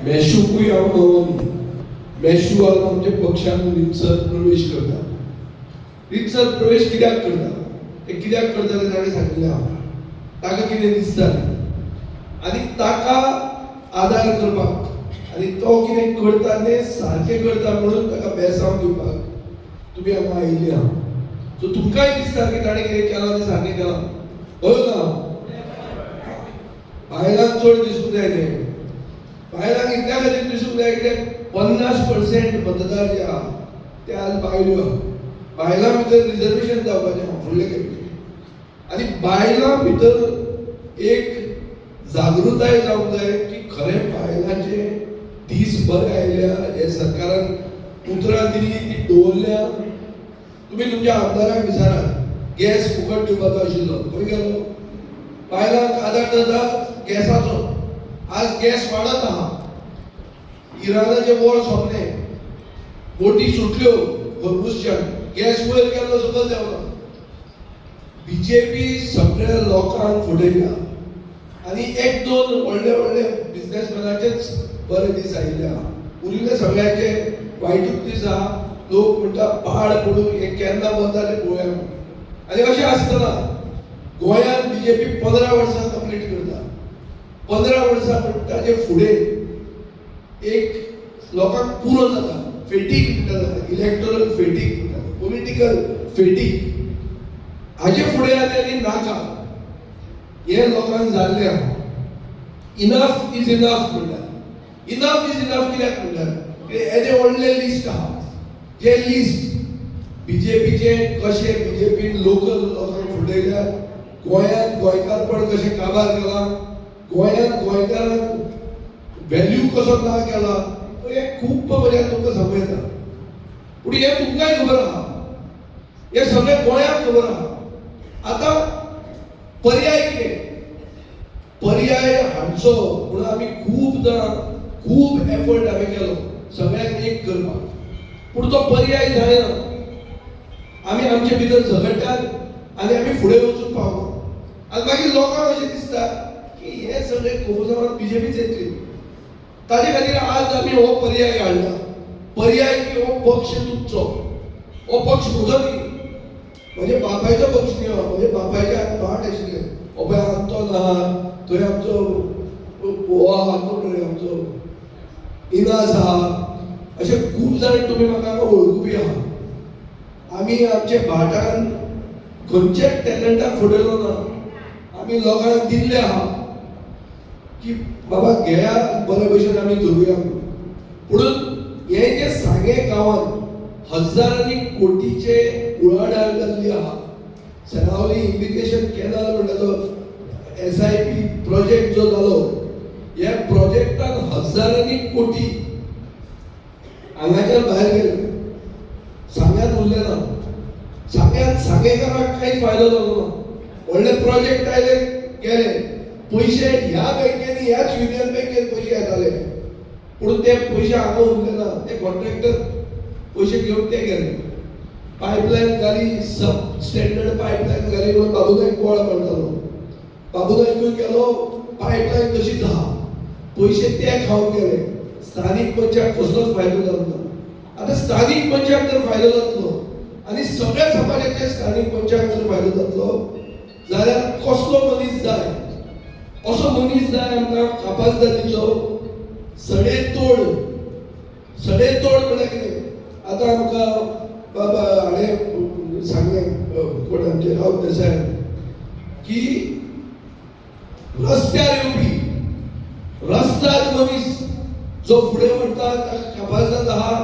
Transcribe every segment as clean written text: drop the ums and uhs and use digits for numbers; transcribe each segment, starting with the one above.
मेशूकूय हांव नवो न्ही. मेशू आज आमच्या पक्षान रितसर प्रवेश करता. रितसर प्रवेश कित्याक करता, ते कित्याक करता तें ताणें सांगिल्लें आहा. ताका कितें दिसता तें आनी ताका आदार करपाक आनी तो कितें करता तें सारकें करता म्हणून ताका बेसांव दिवपाक तुमी हांगा आयिल्ली आहा. सो तुमकांय दिसता की ताणें कितें केलां तें सारकें केलां, हय ना? बायलांक चड दिसूंक जाय तें. बायलांक इतल्या खातीर दिसूंक जाय कित्याक 50% मतदार जे आहा ते आज बायल्यो आहा. बायलां भितर रिजर्वेशन जावपाचें आहा फुडले खेपे आनी बायलां भितर एक जागृताय जावंक जाय की खरें बायलांचे दीस बरे आयल्या. हे सरकारान उतरां दिल्ली ती दवरल्या. तुमी तुमच्या आमदाराक विचारात, गॅस फुकट दिवपाचो आशिल्लो, खंय गेलो? बायलांक आदार जाता गॅसाचो. आज गॅस वाडत आहा. इराणाचे वॉर सोंपले, बोटी सुटल्यो होर्मुजच्यान, गॅस वयर गेल्लो, सकयल देंवलो. बीजेपी सगळ्या लोकांक फटयल्या आनी एक दोन व्हडले व्हडले बिजनेसमॅनाचेच बरे दीस आयिल्ले आहा, उरिल्ले सगळ्यांचे वायटूच दीस आहा. लोक म्हणटा, पाड पडूं, हे केन्ना वता ते पळोवया म्हणून. आनी अशें आसतना गोंयांत बीजेपी 15 वर्सां कंप्लीट करता. 15 वर्सां म्हणटा जे फुडें एक लोकांक पुरो जाता. फेटीग म्हणटा, इलेक्टोरल फेटीग म्हणटा, पॉलिटिकल फेटीग. हाजे फुडें आनी आनी नाका हे लोकांक जाल्लें आहा. इनफ is enough म्हणटात. इनफ is enough कित्याक म्हणटात? येदें व्हडलें लिस्ट आहा. जे लिस्ट बीजेपीचे, कशें बीजेपीन लोकल लोकांक फटयल्यात, गोंयांत गोंयकारपण कशें काबार केलां, गोंयांत गोंयकारांक व्हॅल्यू कसो ना केला, हें खूब मजा तुमकां सांगूं येता. पूण हें तुमकांय खबर आहा, हें सगळें गोंयांक खबर आहा. आतां पर्याय कितें? पर्याय हाडचो म्हणून आमी खूबदां खूब एफर्ट हांवें केलो सगळ्यांक एक करपाक, पूण तो पर्याय जायना. आमी आमचे भितर झगडटात आनी आमी फुडें वचूंक पावना. आनी मागीर लोकांक अशें दिसता की हे सगळे कोफुसांवान बीजेपीच येतली. ताजे खातीर आज आमी हो पर्याय हाडला. पर्याय की हो पक्ष तुमचो, हो पक्ष म्हजो न्ही, म्हज्या बापायचो पक्ष न्ही हो. म्हज्या बापायचे हांगा भाट आशिल्ले. हो पळय आंतोन आहा थंय, आमचो हो आहा, कोण रे, आमचो इनास आहा. अशे खूब जाण तुमी म्हाका हांगा वळखुपी आहा. आमी आमच्या भाटान खंयच्याच टॅलंटाक फटयलो ना. आमी लोकांक दिल्ले आहा की बाबा घेया, बरे भशेन आमी धरुया म्हणून. पुणून हे जे सांगे गांवांत हजारांनी कोटीचे उलाढाल जाल्ली आहा, सनावली इरिगेशन कॅनल म्हणटा तो एसआयपी प्रोजेक्ट जो जालो, ह्या प्रोजेक्टान हजारांनी कोटी हांगाच्यान भायर गेले, सांग्यात उरले ना. सांग्यात सांगेकाराक कांयच फायदो जालो ना. व्हडले प्रोजेक्ट आयले, गेले पयशे. ह्या बँकेनी, ह्याच युनियन बँकेन पयशे येताले, पूण ते पयशे हांगा उरले ना. ते कॉन्ट्रॅक्टर पयशे घेवन ते गेले. पायपलायन घाली, सब स्टँडर्ड पायपलायन घाली म्हणून बाबू नायक बोवाळ मारतालो. बाबू नायकूय गेलो, पायपलायन तशीच आहा. पयशे ते खावन गेले. स्थानीक मनशाक कसलोच फायदो जालो ना. आतां स्थानीक मनशाक जर फायदो जातलो आनी सगळ्या समाजाच्या स्थानीक मनशाक जर फायदो जातलो जाल्यार कसलो मनीस जाय? असो मनीस जाय आमकां कापाजदादीचो, सडेतोड. सडेतोड म्हणल्यार कितें? आतां आमकां बाबा हाणें सांगलें, कोण, आमचे रावत देसाय, की रस्त्यार येवपी रस्त्यार मनीस जो फुडें व्हरता ताका कापाजदाद आहा.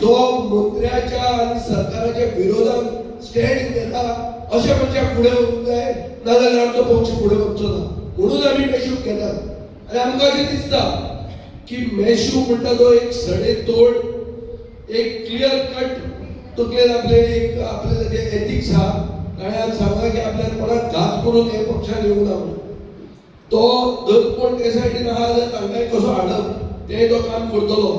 जो मंत्र्याच्या आनी सरकाराच्या विरोधात स्टँड घेता अशा मनशाक फुडें वचूंक जाय, नाजाल्यार आमचो पक्ष फुडें वचचो ना. म्हणून आमी मेशूक घेतात आनी आमकां अशें दिसता की मेशू म्हणटा तो एक सडेतोड, एक क्लियर कट तकलेन आपले एक आपले ताजे एथिक्स आहा. ताणें आज सांगलां की आपल्याक कोणाक घात करून हे पक्षान येवंक ना म्हणून. तो जर कोण ते सायडीन आहा जाल्यार तांकां कसो हाडप तें तो काम करतलो.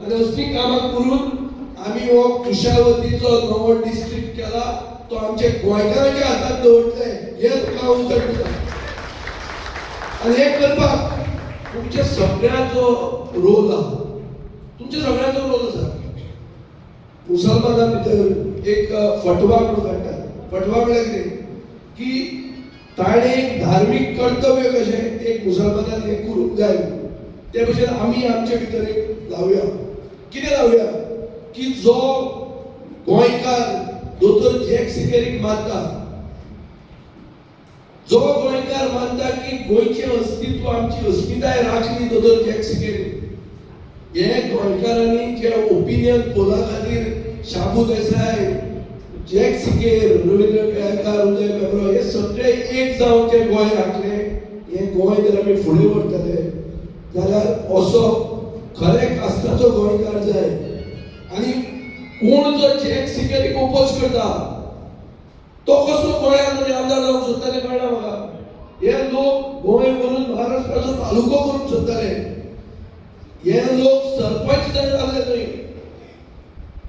आनी असलीं कामां करून आमी हो कुशावतीचो नवो डिस्ट्रिक्ट केला, तो आमच्या गोंयकारांच्या हातांत दवरतले, हें तुका हांव उतर दिता. आनी हें करपाक तुमच्या सगळ्यांचो रोल आहा, तुमच्या सगळ्यांचो रोल आसा. मुसलमाना भितर एक फटवा म्हणून काडटात. फटवा म्हळ्यार कितें की ताणें एक धार्मीक कर्तव्य कशें एक मुसलमानान हें करूंक जाय, ते भशेन आमी आमचे भितर एक लावया. कितें लावया की जो गोंयकार दोतोर जॅक सिकेरीक मानता, जो गोंयकार मानता की गोंयचें अस्तित्व, आमची अस्मिताय राखली दोतोर जॅक सिकेरी, हे गोंयकारांनी जे ओपिनियन पोला खातीर शाबू देसाय, जॅक सिकेर, रवींद्र केळेकार, उदय भेंब्रो हे सगळे एक जावन जे गोंय राखले, हे गोंय जर आमी फुडें व्हरतले जाल्यार असो खरें कास्ताचो गोंयकार जाय. आनी कोण जो जॅक सिकेरीक ओपोज करता तो कसो गोंयांत आनी आमदार जावंक सोदता तें कळना म्हाका. हे लोक गोंय व्हरून महाराष्ट्राचो तालुको करूंक सोदताले, हे लोक सरपंच जाय जाल्ले न्हय.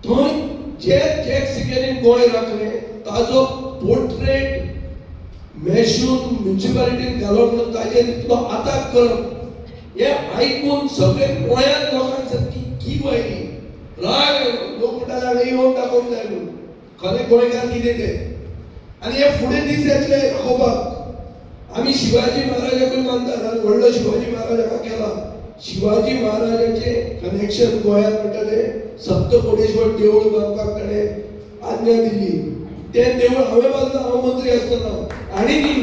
थंय जे जॅक सिकेरीन गोंय राखलें ताजो पोर्ट्रेट मेशून म्युनिसिपालिटीन घालो म्हणून ताजेर इतलो आताक करप हें आयकून सगळे गोंयांत लोकांक सामकी कीव आयली, राग आयलो. लोक म्हणटाले हांगा येवन दाखोवंक जाय म्हणून खरें गोंयकार कितें तें. आनी हे फुडें दीस येतले दाखोवपाक. आमी शिवाजी महाराजाकूय मानतात आनी व्हडलो शिवाजी महाराज हांगा केला. शिवाजी महाराजाचें कनेक्शन गोंयांत म्हणटा तें सप्तकोटेश्वर देवूळ बांदपाक ताणें आज्ञा दिल्ली. तें देवूळ हांवें बांदलां, हांव मंत्री आसतना. आनी न्ही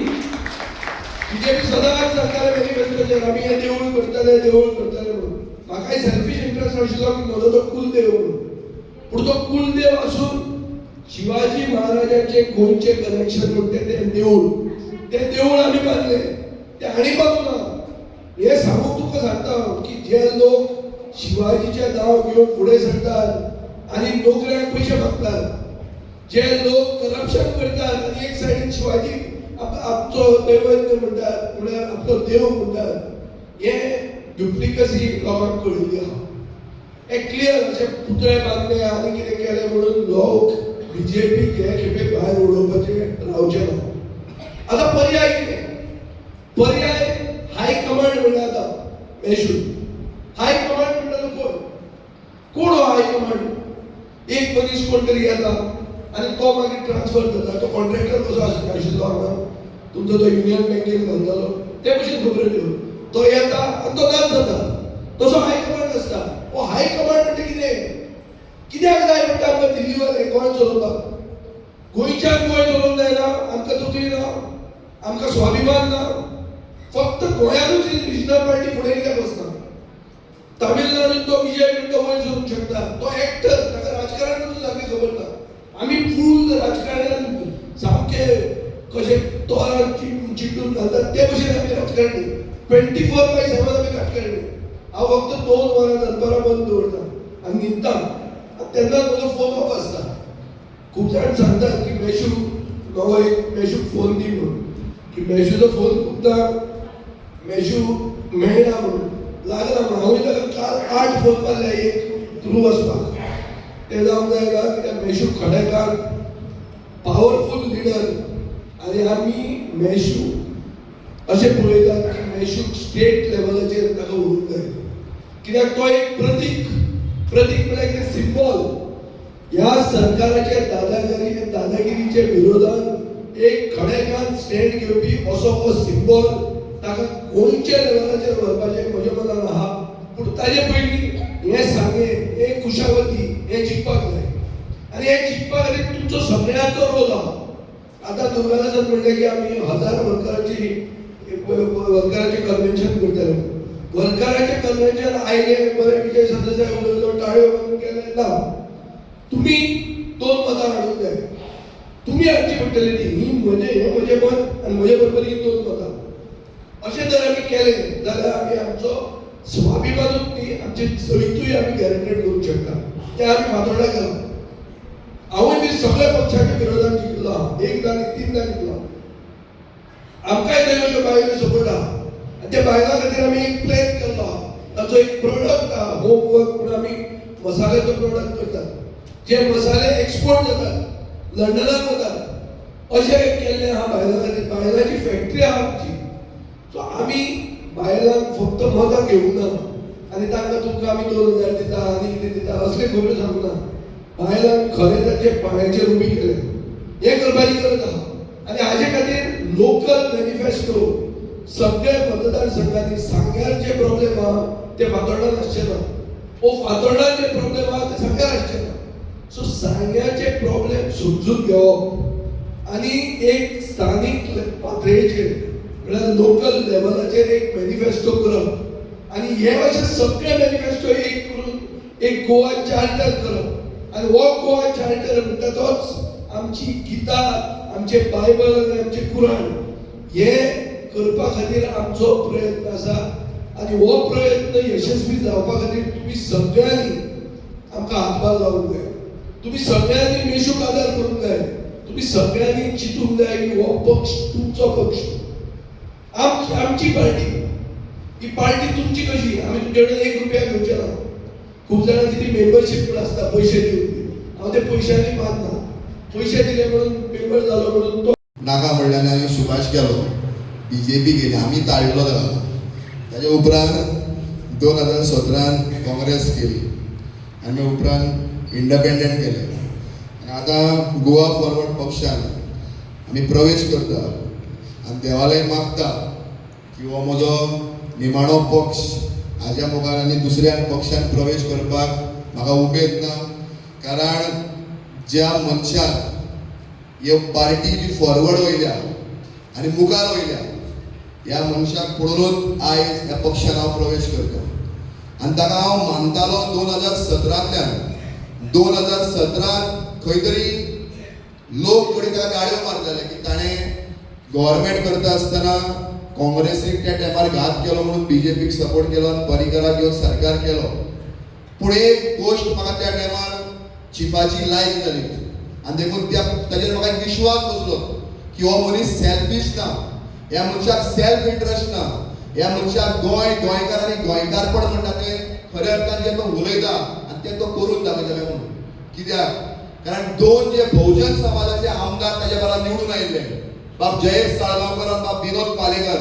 बीजेपी सदांच सांगताले मॅनिफेस्टोचेर आमी हें देवूळ करतले, देवूळ करतले म्हणून. म्हाकाय सेल्फीश इंट्रस्ट आशिल्लो की म्हजो तो कुलदेव म्हणून. पूण तो कुलदेव आसून शिवाजी महाराजांचे गोंयचें कनेक्शन म्हणटा तें देवूळ, तें देवूळ आमी बांदलें, तें हांणी बांदूंक ना. हें सांगूंक तुका सांगता हांव की जे लोक शिवाजीचें नांव घेवन फुडें सरतात आनी नोकऱ्यांक पयशे मागतात, जे लोक करप्शन करतात आनी एक सायडीन शिवाजी आमचो दैवज्ञ म्हणटात, म्हळ्यार आपलो देव म्हणटात, हे डुप्लिकसी लोकांक कळिल्ली आहा. हे क्लियर अशे पुतळे बांदले आनी कितें केलें म्हणून लोक बीजेपीक हे खेपे भायर उडोवपाचे रावचे ना. आतां पर्याय कितें? पर्याय हायकमांड म्हणल्यार आतां मेशून हायकमांड म्हणटा कोण कोण हो हायकमांड? एक मनीस कोण तरी येता आनी तो मागीर ट्रान्सफर जाता. तो कॉन्ट्रॅक्टर कसो आशिल्लो हांगा तुमचो तो युनियन बँकेन घालतालो ते भशेन खबर दिवन तो येता आनी तो नाच जाता, तसो हायकमांड आसता. हो हायकमांड म्हणटा कितें? कित्याक जाय म्हणटा आमकां दिल्लीवाले गोंय चलोवपाक? गोंयच्यान गोंय चलोवंक जायना आमकां, तकली ना आमकां, स्वाभिमान ना. फक्त गोंयानूच रिजनल पार्टी फुडें कित्याक वचना? तामिळनाडून तो विजय म्हणटा वयर सरूंक शकता, तो एक्टर, ताका राजकारणाचो सारकें खबर ना. आमी फूल राजकारणान सामके कशे तोरान चिड्डून घालतात ते भशेन आमी राजकारणी. 24/7 आमी राजकारणी. हांव फक्त 2 वरां दनपारां बंद दवरता आनी न्हिदता आनी तेन्नाच म्हजो फोन ऑफ आसता. खूब जाण सांगतात की मेशू नवो एक मेशूक फोन दी म्हणून, की मेशूचो फोन खुबदां मेशू मेळना म्हणून, लागना म्हणून. हांवूय ताका काल 8 फोन मारले एक थ्रू वचपाक. ते जावंक जायना कित्याक मेशू खडेकार पावरफूल लिडर आनी आमी मेशू अशें पळयतात की मेशूक स्टेट लेवलाचेर ताका व्हरूंक जाय, कित्याक तो एक प्रतीक. प्रतीक म्हळ्यार कितें? सिंबॉल. ह्या सरकाराच्या दादागिरी दादागिरीच्या विरोधात एक खडेगांठ स्टँड घेवपी असो हो सिंबॉल. ताका गोंयच्या लेवलाचेर व्हरपाचें म्हज्या मनान आहा. पूण ताजे पयलीं हें सांगें, हें कुशावती हें जिखपाक जाय आनी हें जिखपा खातीर तुमचो सगळ्यांचो रोल आहा. आतां दुर्गादासान म्हणलें की आमी 1000 वर्कराचें कन्व्हेन्शन करतले. वर्कराचें कन्व्हेन्शन आयलें बरें, विजय सरदेसाय उलयलो, टाळयो मारून केलें ना. तुमी 2 मतां हाडूंक जाय, तुमी हाडची पडटली ती. ही म्हजें, हें म्हजें मत आनी म्हजे बरोबर ही 2 मतां. अशें जर आमी केलें जाल्यार आमी आमचो स्वाभिमानूच न्ही, आमचे जैतूय आमी गॅरंटेड करूंक शकता. तें आमी फातोर्डा केलां. हांवूय बी सगळ्या पक्षाच्या विरोधात जिखलो आहा, एकदां न्ही 3दां जिखलो. आमकांय थंय अश्यो बायलो सपोर्ट आहा आनी त्या बायलां खातीर आमी एक प्लॅन केल्लो आहा. ताचो एक प्रोडक्ट आहा, होमवर्क म्हणून आमी मसाल्याचो प्रोडक्ट करतात, जे मसाले एक्सपोर्ट जातात, लंडनाक वतात. अशें केल्लें आहा बायलां खातीर. बायलांची फॅक्टरी आहा आमची. सो आमी बायलांक फक्त मतां घेवंक ना आनी तांकां तुमकां आमी 2000 दिता आनी कितें दिता असले खबऱ्यो सांगूंक ना. बायलांक खरें तांचे पांयाचेर उबी केले हें करपाची गरज आहा. आनी हाजे खातीर लोकल मॅनिफेस्टो सगळे मतदारसंघांनी सांग्यार जे प्रॉब्लेम आहा ते फातोर्डान आसचे ना, ओ फातोर्डान जे प्रॉब्लेम आहा ते सांग्यार आसचे ना. सो सांग्याचे प्रॉब्लेम समजून घेवप आनी एक स्थानीक पातळेचेर म्हळ्यार लोकल लेवलाचेर एक मॅनिफेस्टो करप आनी हे अशे सगळे मॅनिफेस्टो एक करून एक गोवा चार्टर करप आनी हो गोवा चार्टर म्हणटा तोच आमची गीता, आमचे बायबल आनी आमचें कुराण हे करपा खातीर आमचो प्रयत्न आसा. आनी हो प्रयत्न यशस्वी जावपा खातीर तुमी सगळ्यांनी आमकां हातभार लावूंक जाय, तुमी सगळ्यांनी मेशूक आदार करूंक जाय, तुमी सगळ्यांनी चिंतूंक जाय की हो पक्ष तुमचो पक्ष, आमची पार्टी, ही पार्टी तुमची कशी. आमी तुमचे कडेन 1 रुपया घेवचे ना. खूब जाणांची ती मेंबरशीप पण आसता पयशे दिवन, हांव ते पयशांनी मानना. पयशे दिले म्हणून मेंबर जालो म्हणून तो नाका म्हणल्यार आमी सुभाष गेलो, बीजेपी गेली, आमी ताळिल्लो ताका. ताच्या उपरांत 2017 काँग्रेस केली आनी उपरांत इंडिपेंडंट केले आनी आतां गोवा फॉरवर्ड पक्षान आमी प्रवेश करता आनी देवालय मागता की हो म्हजो निमाणो पक्ष, हाज्या मुखार आनी दुसऱ्या पक्षान प्रवेश करपाक म्हाका उमेद ना. कारण ज्या मनशान ह्यो पार्टी जी फॉरवर्ड वयल्या आनी मुखार वयल्या ह्या मनशाक पळोवनूच आयज ह्या पक्षान हांव प्रवेश करता. आनी ताका हांव मानतालो 2017तल्यान. 2017 खंय तरी लोक थोडी ताका गाळयो मारताले की ताणें गव्हर्मेंट करता आसतना काँग्रेसीक त्या टायमार घात केलो म्हणून बीजेपीक सपोर्ट केलो आनी पर्रीकराक घेवन सरकार केलो. पूण एक गोश्ट म्हाका त्या टायमार चिपाची लायक जाली आनी देखून त्या ताजेर म्हाका एक विश्वास बसलो की हो मनीस सेल्फीश ना, ह्या मनशाक सेल्फ इंट्रस्ट ना, ह्या मनशाक गोंय, गोंयकार आनी गोंयकारपण म्हणटा तें खऱ्या अर्थान जें तो उलयता आनी तें तो करून दाखयता म्हणून. कित्याक? कारण 2 जे बहुजन समाजाचे आमदार ताच्या बरोबर निवडून आयिल्ले, बाब जयेश साळगांवकर आनी बाब विनोद पालेकर.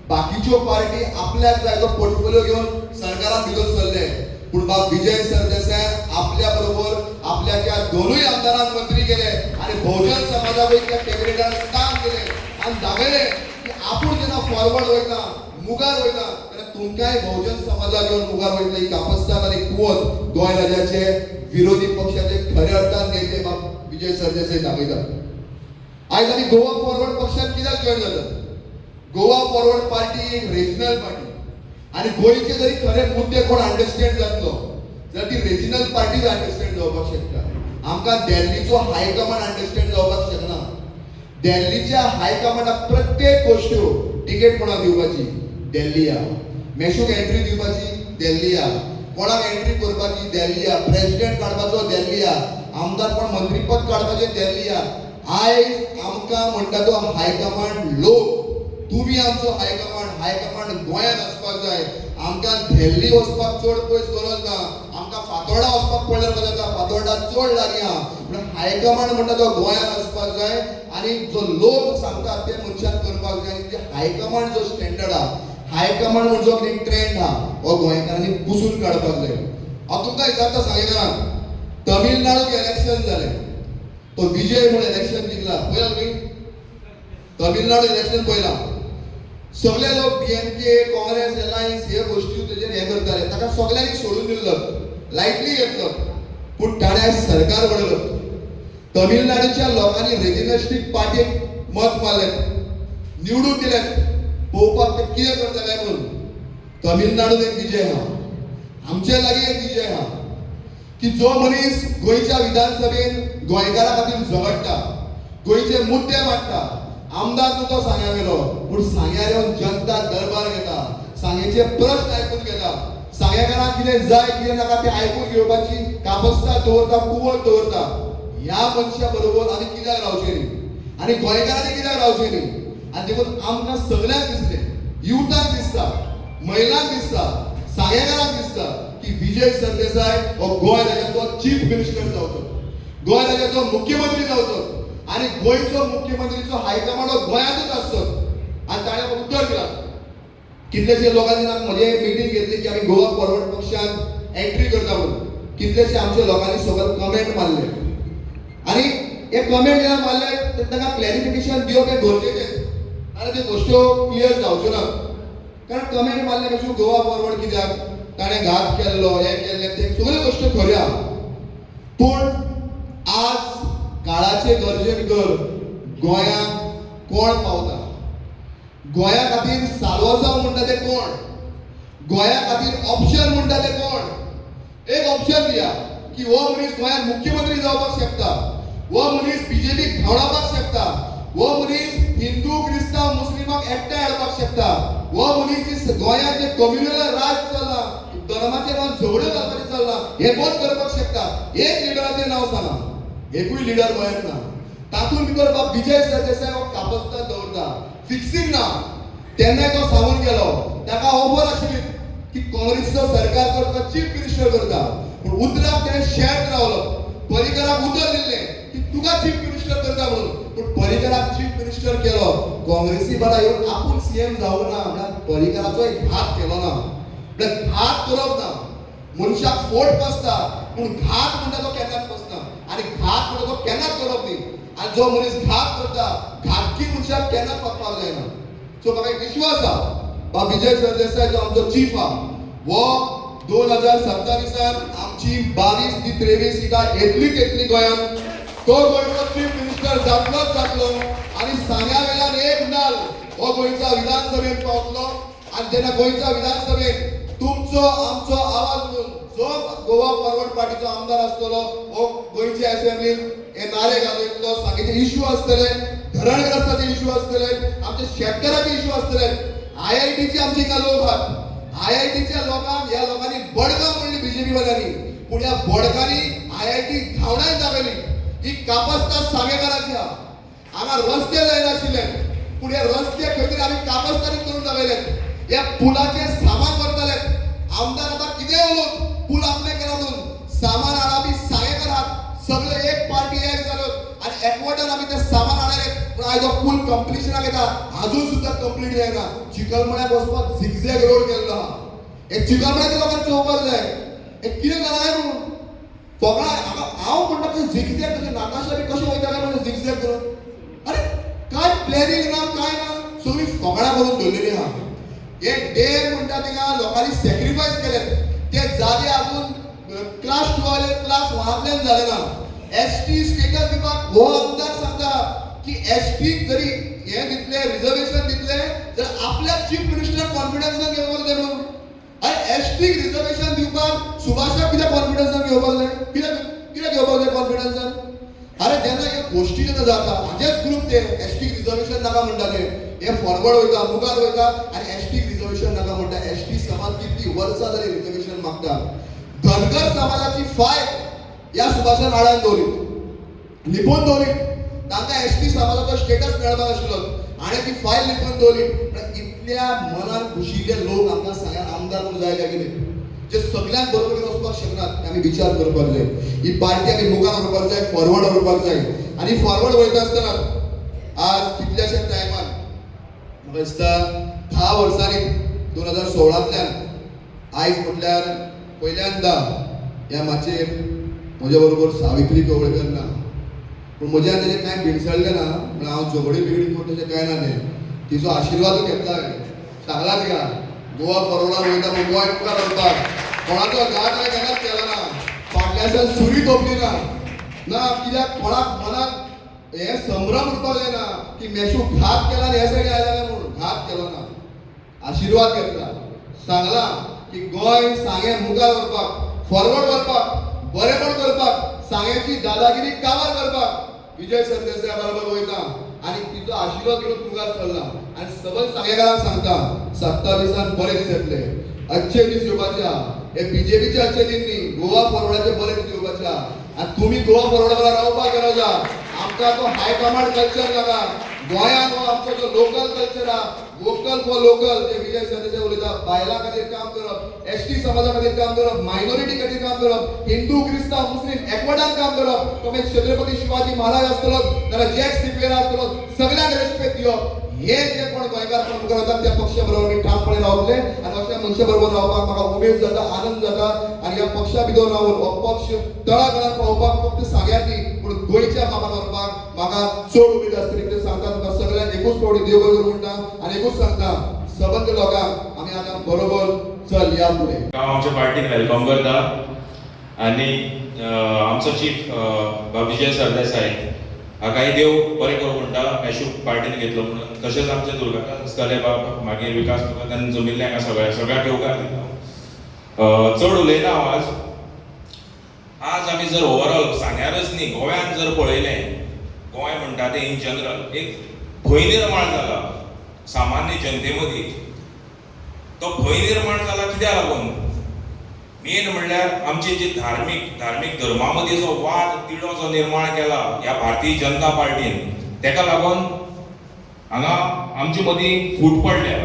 बाकीच्यो पार्टी आपल्याक जाय तो पोर्टफोलिओ घेवन सरकारान भितर सरले, पूण बाब विजय सरदेसाय आपल्या बरोबर आपल्याच्या 2 आमदारांक मंत्री केले आनी बहुजन समाजाक त्या कॅबिनेटान काम केलें आनी दाखयलें की आपूण जेन्ना फॉरवर्ड वयता, मुखार वयता तेन्ना तुमकांय बहुजन समाजाक घेवन मुखार वयतले. ही कापस्ताद आनी कुवत गोंय राज्याचे विरोधी पक्षाचे खऱ्या अर्थान नेते बाब विजय सरदेसाय दाखयतात. आयज आमी गोवा फॉरवर्ड पक्षान कित्याक जॉयन जातात? गोवा फॉरवर्ड पार्टी एक रिजनल पार्टी आनी गोंयचे जरी खरे मुद्दे कोण अंडरस्टँड जातलो जाल्यार ती रिजनल पार्टीच अंडरस्टँड जावपाक शकता. आमकां दिल्लीचो हायकमांड अंडरस्टँड जावपाक शकना. दिल्लीच्या हायकमांडाक प्रत्येक गोश्ट्यो टिकेट कोणाक दिवपाची दिल्ली या, मेशूक एंट्री दिवपाची दिल्ली या, कोणाक एंट्री करपाची दिल्ली या, प्रेसिडेंट काडपाचो दिल्ली या, आमदार कोण मंत्रीपद काडपाचें दिल्ली या. आयज आमकां म्हणटा तो हायकमांड लोक, तुमी आमचो हायकमांड, हायकमांड गोंयांत आसपाक जाय. आमकां दिल्ली वचपाक चड पयस गरज ना, आमकां फातोर्डा वचपाक पडल्यार जाता, फातोर्डा चड लागीं आहा. पूण हायकमांड म्हणटा तो गोंयांत आसपाक जाय आनी जो लोक सांगता ते मनशान करपाक जाय. आनी हायकमांड जो स्टँडर्ड आहा, हायकमांड म्हण जो कितें ट्रेंड आहा हो गोंयकारांनी पुसून काडपाक जाय. हांव तुमकां विचारता सांगेकारांक, तमिळनाडूक इलेक्शन जालें, तो विजय म्हूण इलेक्शन जिखला, पळयला तुमी तमिळनाडू इलेक्शन पळयला. सगळे लोक डीएमके, काँग्रेस, अलायन्स हे गोश्टी तेजेर हे करताले, ताका सगळ्यांनी सोडून दिल्लो, लायटली घेतलो, पूण ताणें आयज सरकार घडयलो. तमिळनाडूच्या लोकांनी रेजिनलिस्टीक पार्टीक मत मारलें, निवडून दिलें, पळोवपाक ते कितें करता काय म्हणून. तमिळनाडून एक विजय आहा, आमचे लागीं एक विजय आहा की जो मनीस गोंयच्या विधानसभेन गोंयकारां खातीर झगडटा, गोंयचे मुद्दे मांडटा, आमदार तूं तो सांग्या गेलो पूण सांग्यार येवन जनता दरबार घेता, सांगेचे प्रश्न आयकून घेता, सांगेकारांक कितें जाय कितें नाका तें आयकून घेवपाची कापस्ताद दवरता, कुवत दवरता. ह्या मनशा बरोबर आमी कित्याक रावचें न्ही आनी गोंयकारांनी कित्याक रावचें न्ही? आनी देखून आमकां सगल्यांक दिसलें, युथाक दिसता, महिलांक दिसता, सांगेकारांक दिसता की विजय सरदेसाय हो गोंय राज्याचो चीफ मिनिस्टर जावचो, गोंय राज्याचो मुख्यमंत्री जावचो आनी गोंयचो मुख्यमंत्रीचो हायकमांड हो गोंयांतूच आसचो. आनी ताणें उत्तर दिलां कितलेशे लोकांनी म्हजे मिटींग घेतली की आमी गोवा फॉरवर्ड पक्षान एंट्री करता म्हणून. कितलेशे आमच्या लोकांनी सगळे कमेंट मारले आनी हे कमेंट जेन्ना मारले तेन्ना तांकां क्लॅरिफिकेशन दिवप हें गरजेचें, आनी त्यो गोश्ट्यो क्लियर जावच्यो ना. कारण कमेंट मारले कशें गोवा फॉरवर्ड कित्याक, ताणें घात केल्लो, हें केल्लें, तें सगळ्यो गोश्टी खऱ्यो आहा. पूण आज काळाचे गरजे भितर गोंयांक कोण पावता, गोंया खातीर साल्वासांव म्हणटा ते कोण, गोंया खातीर ऑप्शन म्हणटा ते कोण. एक ऑप्शन दिया की हो मनीस गोंयांत मुख्यमंत्री जावपाक शकता, हो मनीस बीजेपीक धांवडावपाक शकता, हो मनीस हिंदू क्रिस्तांव मुस्लिमाक एकठांय हाडपाक शकता, हो मनीस गोंयांत जे कम्युनल राज चल्लां, धर्माचें नांव झगड्यो घालपाचें चल्लां, हें बंद करपाक शकता. एक लिडराचें नांव सांगा, एकूय लिडर गोंयांत ना. तातूंत भितर बाब विजय सरदेसाय हो कापस्ताद दवरता, फिक्सिंग ना. तेन्नाय तो सांगून गेलो, ताका ऑफर आशिल्ली की काँग्रेसीचो सरकार कर, तुका चीफ मिनिस्टर करता, पूण उतराक तेणें शेर्त रावलो. पर्रीकराक उतर दिल्लें की तुका चीफ मिनिस्टर करता म्हणून, पूण पर्रीकराक चीफ मिनिस्टर केलो. काँग्रेसी बरा येवन आपूण सीएम जावं ना म्हळ्यार पर्रीकराचोय घात केलो ना. म्हळ्यार घात करप ना, मनशाक फोट पसता पूण घात म्हणटा तो केन्नाच पसना, आनी घात म्हणटा तो केन्नाच करप न्ही. आनी जो मनीस घात करता, घातकी मनशाक केन्नाच पचपाक जायना. सो म्हाका एक विश्वास आहा, बाब विजय सरदेसाय जो आमचो चीफ आहा, हो 2027 आमची 22 ती 23 सिटां येतलीच येतली गोंयांत. तो गोंयचो चीफ मिनिस्टर जातलोच जातलो आनी सांग्या वेल्यान एक नाल हो गोंयच्या विधानसभेत पावतलो. आनी जेन्ना गोंयच्या विधानसभेत तुमचो आमचो आवाज म्हणून जो गोवा फॉरवर्ड पार्टीचो आमदार आसतलो हो गोंयच्या असेंब्लीन हे नारे घालयतलो. सांगेचे इश्यू आसतले, धरणग्रस्ताचे इश्यू आसतले, आमच्या शेतकाराचे इश्यू आसतले. आयआयटीचे आमचे हिंगा लोक आहात, आयआयटीच्या लोकांक ह्या लोकांनी बडकां म्हणली बीजेपी वाल्यांनी, पूण ह्या बोडकांनी आयआयटी धांवडायन दाखयली. ही कापस्ताद सांगेकाराची आहा. हांगा रस्ते जायनाशिल्ले, पूण हे रस्ते खंय तरी आमी कापस्तादीत करून दाखयले. ह्या पुलाचें सामान व्हरताले आमदार, आतां कितें उलोवन पूल आपले केला म्हणून सामान हाडप सांगेकार आहात. सगळे एक पार्टी एक जाल्यो आनी एकवटान आमी तें सामान हाडले, पूण आयज हो पूल कंप्लिशनाक येता, आजून सुद्दां कंप्लीट जायना. चिखलमण्याक वचपाक झिगझॅग रोड केल्लो आहा. हे चिखलमण्याच्या लोकांक चोवपाक जाय हे कितें जालां काय म्हणून. फोकळा हांगा हांव म्हणटा तें झिगझॅग कशें, नाकाशा बी कशें वयता काय म्हणून झिगझॅग करून. अरे काय प्लॅनिंग ना, काय ना, सगळी फोकळां करून दवरलेली आहा. हे डॅम म्हणटा थिंगा लोकांनी सॅक्रिफायस केले, ते जागे अजून क्लास 2 वाले क्लास 1 जाले ना. एसटी स्टेटस दिवपाक हो आमदार सांगता की एसटी जरी हे दितले, रिझर्वेशन दितले जर आपल्याक चीफ मिनिस्टर कॉन्फिडन्सान घेवपाक जाय म्हणून. अरे एसटीक रिझर्वेशन दिवपाक सुभाषाक कित्याक कॉन्फिडन्सान घेवपाक जाय? कित्याक कित्याक घेवपाक जाय कॉन्फिडन्सान? अरे जेन्ना ह्यो गोश्टी जेन्ना जाता, हाजेच ग्रूप ते एसटीक रिझर्वेशन नाका म्हणटा, ते हे फॉरवर्ड वयता, मुखार वयता आनी एसटीक रिझर्वेशन नाका म्हणटा. एसटी समाज कितली वर्सां जाली रिझर्वेशन मागता. धनगर समाजाची फायल ह्या सुभाषान आडान दवरीत, लिपोवन दवरीत. तांकां एसटी समाजाचो स्टेटस मेळपाक आशिल्लो आनी ती फायल लिपोवन दवरली. म्हळ्यार इतल्या मनान घुशिल्ले लोक आमकां सांग्यार आमदार म्हणून जाय काय कितें, जे सगळ्यांक बरोबर वचपाक शकनात, ते आमी विचार करपाक जाय. ही पार्टी आमी मुखार व्हरपाक जाय, फॉरवर्ड व्हरपाक जाय. आनी फॉरवर्ड वयता आसतना आज कितल्याश्या टायमान, म्हाका दिसता 10 वर्सांनी 2016तल्यान आयज म्हटल्यार पहिल्यांदा ह्या माचयेर म्हज्या बरोबर सावित्री कवळेकर ना. पूण म्हज्यान तेजें कांय बिनसडलें ना, म्हळ्यार हांव झगडी बिगडी करून तशें कांय ना. तें तिचो आशिर्वादूय घेतला हांवें. सांगला तिका गोवा फॉरवर्डान वयता म्हूण, गोंय मुखार व्हरपाक. कोणाचो घात हांवें केन्नाच केलो ना, फाटल्याच्यान सुरी तोपली ना. ना कित्याक कोणाक मनाक हे संभ्रम उरपाक जायना की मेशू घात केला आनी हे सायडीन आयला काय म्हणून. घात केलो ना, आशिर्वाद घेतला. सांगला की गोंय सांगें मुखार व्हरपाक, फॉरवर्ड व्हरपाक, बरेपण करपाक, सांग्याची दादागिरी काबार करपाक विजय सरदेसाया बरोबर वयता आनी तिचो आशिर्वाद घेवन मुखार सरला. आनी सबंद सांगेकारांक सांगता, 27 बरे दीस येतले, अच्छे दीस येवपाचे आहा. हे बीजेपीचे अच्छे दीस न्ही, गोवा फॉरवर्डाचे बरे दीस येवपाचे आहा. आनी तुमी गोवा फॉरवर्डा बरोबर रावपाक गरज आहा. आमकां तो हाय कमांड कल्चर नाका गोंयांत. हो आमचो जो लोकल कल्चर आहा, वोकल फॉर लोकल, जे विजय सरदेसाय उलयता, बायलां खातीर काम करप, एसटी समाजा खातीर काम करप, मायनॉरिटी खातीर काम करप, हिंदू क्रिस्तांव मुस्लीम एकवटान काम करप. तो मागीर छत्रपती शिवाजी महाराज आसतलो नाल्यार जॅक सिक्वेरा आसतलो, सगळ्यांक रेस्पेक्ट दिवप. हे जे कोण गोंयकार मुखार वतात त्या पक्षा बरोबर आमी ठामपणे रावतले आनी अशा मनशा बरोबर रावपाक म्हाका उमेद जाता, आनंद जाता. आनी ह्या पक्षा भितर रावन हो पक्ष तळागाळात पावोवपाक फक्त सांग्यार न्ही पूण गोंयच्या मापान व्हरपाक म्हाका चड उमेद आसतली. कितें सांगता तुमकां सगळ्यांक एकूच फावटी देव बरें करूं म्हणटा आनी एकूच सांगता सबंद लोकांक आमी आतां बरोबर चल या फुडें. हांव आमच्या पार्टीन welcome करता आनी आमचो चीफ बाब विजय सरदेसाय हाकाय देव बरें करूं म्हणटा मेशू पार्टीन घेतलो म्हणून. तशेंच आमचे दुर्गादास आसतले बाब, मागीर विकास भगत जमिल्ले हांगा सगळ्यांक येवकार दिता. चड उलयना हांव. आज आज आमी जर ओवरऑल सांग्यारच न्ही गोंयांत जर पळयलें, गोंय म्हणटा तें इन जनरल एक भंय निर्माण जाला सामान्य जनते मदीं. तो भंय निर्माण जाला कित्याक लागून? मेन म्हणल्यार आमची जी धार्मीक धर्मा मदीं जो वाद तिडो जो निर्माण केला ह्या भारतीय जनता पार्टीन, तेका लागून हांगा आमचे मदीं फूट पडल्या.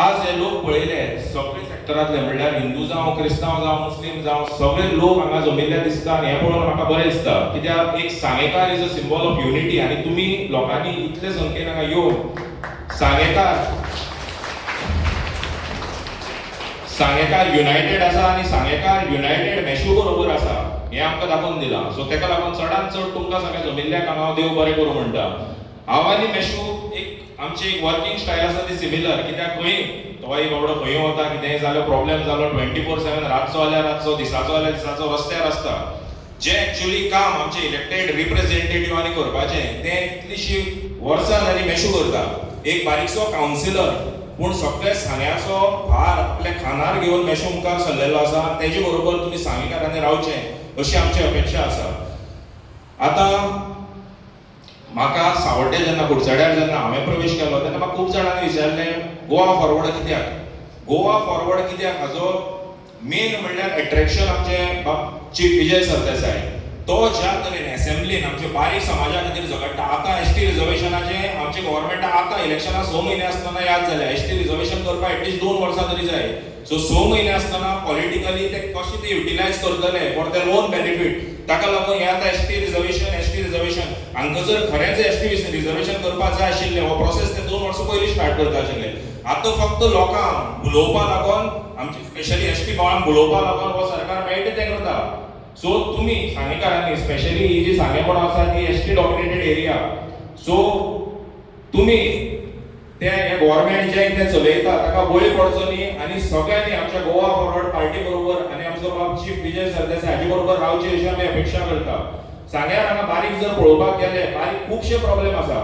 आज हे लोक पळयले सगळे सेक्टरांतले, म्हणल्यार हिंदू जावं, क्रिस्तांव जावं, मुस्लीम जावं, सगळे लोक हांगा जमिल्ले दिसता आनी हें पळोवन म्हाका बरें दिसता कित्याक एक सांगेकार is a symbol of unity. आनी तुमी लोकांनी इतले संख्येन हांगा येवन सांगेकार युनायटेड आसा आनी सांगेकार युनायटेड मेशू बरोबर आसा हें आमकां दाखोवन दिलां. सो तेका लागून चडान चड तुमकां सगळ्या जमिल्ल्याक हांगा हांव देव बरें करूं म्हणटा. हांव आनी मेशू एक आमची एक वर्किंग स्टायल आसा ती सिमिलर, कित्याक खंय तोय बाबडो खंय वता, कितेंय जालो प्रॉब्लेम जालो 24/7, रातचो जाल्यार रातचो, दिसाचो जाल्यार दिसाचो रस्त्यार आसता. जें एक्चुअली काम आमचे इलेक्टेड रिप्रेझेंटेटिवांनी करपाचें तें इतलीशी वर्सां जालीं मेशू करता. एक बारीकसो कावन्सिलर पूण सगळे सांग्याचो भार आपल्या खांदार घेवन मेशू मुखार सरलेलो आसा. तेजे बरोबर तुमी सांगेकारांनी रावचें अशी आमची अपेक्षा आसा. आतां म्हाका सावड्डे जेन्ना कुडचड्यार जेन्ना हांवें प्रवेश केलो तेन्ना म्हाका खूब जाणांनी विचारलें गोवा फॉरवर्ड कित्याक, गोवा फॉरवर्ड कित्याक. हाजो मेन म्हणल्यार एट्रेक्शन आमचे बाब चीफ विजय सरदेसाय, तो ज्या तरेन एसेंब्लीन आमचे बारीक समाजा खातीर झगडटा. आतां एसटी रिजर्वेशनाचें आमचे गव्हर्मेंटाक आतां इलेक्शनां 6 म्हयने आसतना याद जाल्या. एसटी रिजर्वेशन करपाक एटलिस्ट 2 वर्सां तरी जाय. सो 6 म्हयने आसतना पॉलिटिकली ते कशें ते युटिलायज करतले फॉर there own benefit, ताका लागून हे आतां एसटी रिजर्वेशन, एसटी रिजर्वेशन. हांकां जर खरेंच एसटी रिजर्वेशन करपाक जाय आशिल्लें हो प्रोसेस ते 2 वर्सां पयलीं स्टार्ट करता आशिल्ले. आतां फक्त लोकांक भुलोवपा लागून, आमची स्पेशली एसटी भावांक भुलोवपा लागून हो सरकार मेळटा तें करता. सो तुमी सांगेकारांनी स्पेशली ही जी सांगें म्हणून आसा ती एसटी डॉमिनेटेड एरिया, सो तुमी ते हे गव्हर्मेंट जें कितें चलयता ताका बळी पडचो न्ही आनी सगळ्यांनी आमच्या गोवा फॉरवर्ड पार्टी बरोबर आनी आमचो बाब चीफ विजय सरदेसाय हाजे बरोबर रावची अशी आमी अपेक्षा करता. सांग्यार हांगा बारीक जर पळोवपाक गेले बारीक खुबशे प्रॉब्लेम आसा.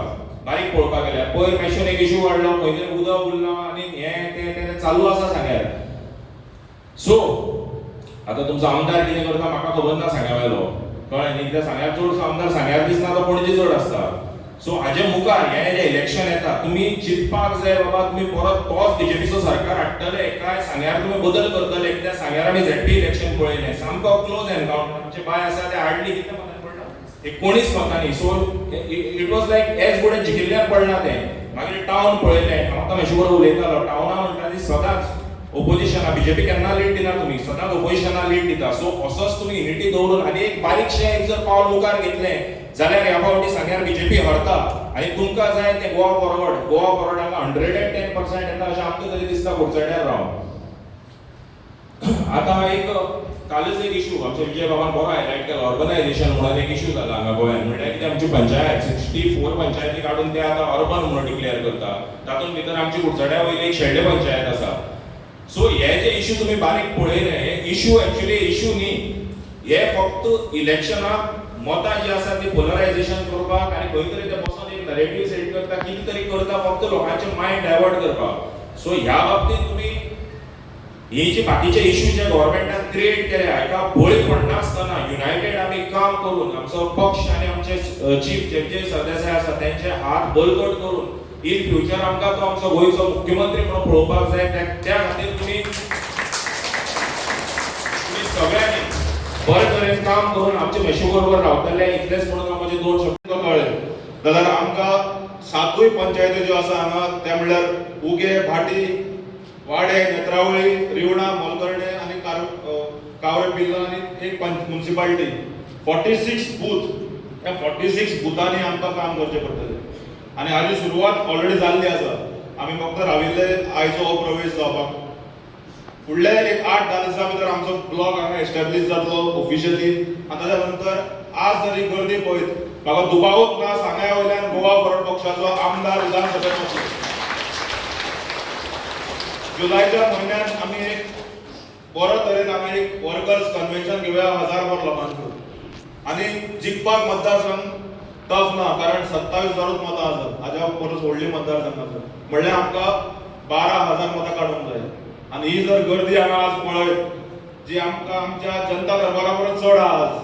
बारीक पळोवपाक गेल्यार पयर मेशून एक इशू वाडलो, खंय तरी उदक उरलां आनी हें तें तें चालू आसा सांग्यार. सो आतां तुमचो आमदार कितें करता म्हाका खबर ना सांग्या वयलो, कळ्ळें न्ही, कित्याक सांग्यार चडसो आमदार सांग्यार दिसना, तो पणजे चड आसता. सो हाजे मुखार हे जें इलेक्शन येता तुमी चिंतपाक जाय बाबा तुमी परत तोच बीजेपीचो सरकार हाडटले काय सांग्यार तुमी बदल करतले. कित्याक सांग्यार आमी झेडपी इलेक्शन पळयलें, सामको क्लोज एनकाउंटर. आमचे बाय आसा ते हाडली कितले मतांनी पडला, 19 मतांनी. So it was like as good as जिखिल्ल्याक पडना तें. मागीर टावन पळयलें, हांव आतां म्हाजे बरोबर उलयतालो, टावना म्हणटा ती सदांच ओपोजिशना, बीजेपी केन्ना लीड दिना, तुमी सदांच ओपोजिशना लीड दिता. सो असोच तुमी युनिटी दवरून आनी एक बारीकशें एक जर पावल मुखार घेतलें जाल्यार ह्या फावटी सांग्यार बीजेपी हरता आनी तुमकां जाय तें गोवा फॉरवर्ड, गोवा फॉरवर्ड हांगा 110% येता अशें आमकां तरी दिसता कुडचड्यार रावन. आतां एक कालच एक इशू आमच्या विजय बाबान बरो हायलायट केलो, अर्बनायझेशन म्हणून एक इशू जाला हांगा गोंयांत. म्हणल्यार कितें आमची पंचायत 64 पंचायती काडून ते आतां अर्बन म्हणून डिक्लेअर करता. तातूंत भितर आमची कुडचड्या वयली एक शेल्डे पंचायत आसा. सो हे जे इशू तुमी बारीक पळयले, हे इशू एक्चुअली इशू न्ही, हे फक्त इलेक्शनाक मतां जी आसा ती पोलरायझेशन करपाक आनी खंय तरी ते बसोन एक नरेटीव सेट करता, कितें तरी करता फक्त लोकांचे मायंड डायवर्ट करपाक. सो ह्या बाबतींत तुमी ही जी बाकीचे इशू जे गव्हर्मेंटान क्रिएट केल्या हाका बळी पडनासतना युनायटेड आमी काम करून आमचो पक्ष आनी आमचे चीफ जे जे सरदेसाय आसा तेंचे हात बळकट करून इन फ्युचर आमकां तो आमचो गोंयचो मुख्यमंत्री म्हणून पळोवपाक जाय. त्या खातीर तुमी तुमी सगळ्यांनी बरे तरेन काम करून आमचे मेशू बरोबर रावतले इतलेच म्हणून हांव म्हजे 2 शब्द कळ्ळें जाल्यार आमकां 7 पंचायती ज्यो आसा हांगा ते म्हणल्यार उगे, भाटी, वाडे, नेत्रावळी, रिवणा, मोलकर्णे आनी कावरे बिर्ला आनी एक मुन्सिपालिटी, 46 बूथ. ह्या 46 बुथांनी आमकां काम करचें पडटलें. आनी हाजी सुरवात ऑलरेडी जाल्ली आसा. आमी फक्त राविल्ले आयचो हो प्रवेश जावपाक. फुडले एक 8-10 दिसां भितर आमचो ब्लॉक हांगा एस्टॅब्लीश जातलो ऑफिशियली. आनी ताच्या नंतर आज जरी गर्दी पळयत म्हाका दुबावूच ना सांग्या वयल्यान गोवा फॉरवर्ड पक्षाचो आमदार विधानसभेत वतलो. जुलयच्या म्हयन्यात आमी एक बरो तरेन आमी एक वर्कर्स कन्व्हेन्शन घेवया 1000भर लोकांचो. आनी जिखपाक मतदारसंघ टफ ना, कारण 27,000 मतां आसात, हाज्या परस व्हडली मतदारसंघ आसा. म्हणल्यार आमकां 12,000 मतां काडूंक जाय. आनी ही जर गर्दी हांगा आज पळयत जी आमकां आमच्या जनता दरबारा परस चड आहा आज,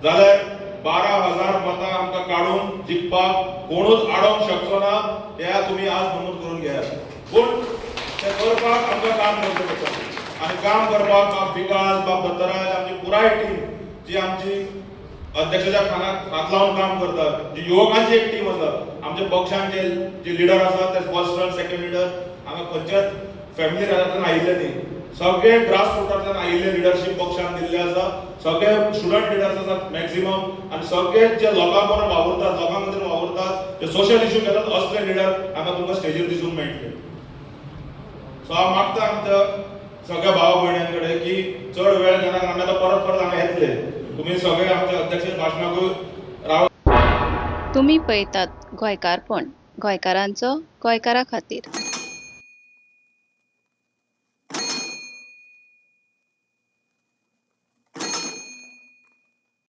जाल्यार 12,000 मतां आमकां काडून जिखपाक कोणूच आडोवंक शकचो ना, हें तुमी आज नमूद करून घेयात. पूण तें करपाक आमकां काम करचें पडटलें. आनी काम करपाक बाब विकास, बाब दत्तराज, आमची पुराय टीम जी आमची अध्यक्षाच्या खानाक हात लावन काम करतात, जी युवकांची एक टीम आसा, आमच्या पक्षांचे जे लिडर आसात ते फर्स्ट रन सेकंड लिडर हांगा खंयच्याच फॅमिली राजांतल्यान आयिल्ले न्ही, सगळे ग्रास रुटांतल्यान आयिल्ले लिडरशीप पक्षान दिल्ले आसा. सगळे स्टुडंट लिडर्स आसात मॅक्झिमम, आनी सगळे जे लोकां बरोबर वावुरतात, लोकां खातीर वावुरतात, जे सोशल इश्यू घेतात, असले लिडर हांगा तुमकां स्टेजीर दिसूंक मेळटले. सो हांव मागता आमच्या सगळ्या भावा भयण्यां कडेन की चड वेळ घेनाका, आमी आतां परत परत हांगा येतले. तुमी सगळे आमच्या अध्यक्ष भाशणाकूय राव. तुमी पळयतात गोंयकारपण, गोंयकारांचो गोंयकारा खातीर.